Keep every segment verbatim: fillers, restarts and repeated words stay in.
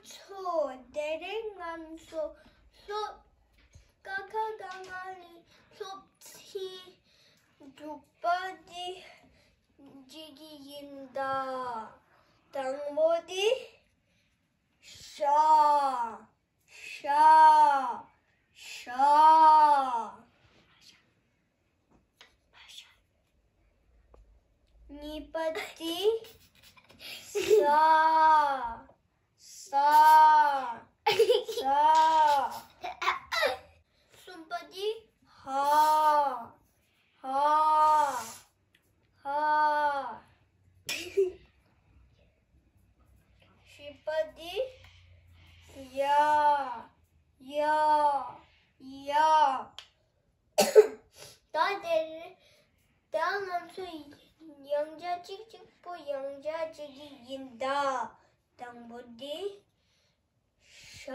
ཚོ། དེ་རིང་ང་ཚོ་སློབ། ཀ་ཁ་ག་ང་ནས་སློབ་ཚན་དྲུག་པ་འདི་བྱེད་ཀྱི་ཡིན་ད། དང་པོ་འདི་ཤ། ཤ། ཤ། གཉིས་པ་འདི་ས། ས། ས། གསུམ་པ་འདི་ཧ། ཧ། ཧ། བཞི་པ་འདི་ཡ། ཡ། ཡ། ད་དེར་ད་ང་ཚོ་ཡང་བསྐྱར་གཅིག་གཅིག་པོ་ཡང་བསྐྱར་བྱེད་ཀྱི་ཡིན་ད། དང་པོ་འདི་ཤ།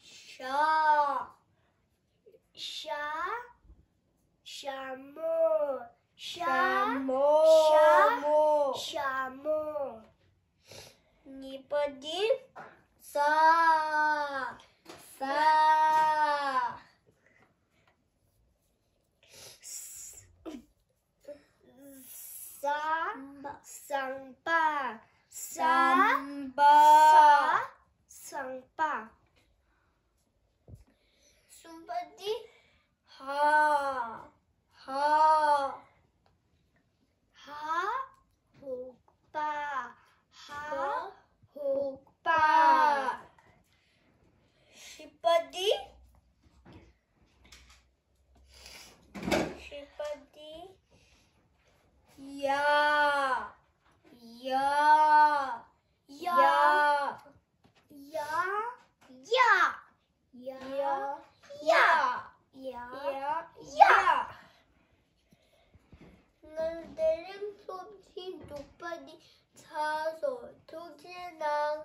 ཤ། ཤ། ཤ་མོ། ཤ། ཤ་མོ། ཤ་མོ། ཤ་མོ། གཉིས་པ་འདི་ས། ས། ས། ཟམ་པ། ཟམ་པ། ས། ཟམ་པ། གསུམ་པ་འདི་ཧ། ཧ། ཧ། ཧོག་པ། ཧ། ཧོག་པ། བཞི་པ་འདི། བཞི་པ་འདི། ཡ། ཡ། ཡ། ཡ། ཡ། ཡ། ཡ། ཡ། ཡ། ཡ། ང་དེ་རིང་སློབ་ཚན་དྲུག་པ་འདི་ཚར་སོང་། ཐུགས་རྗེ་གནང་།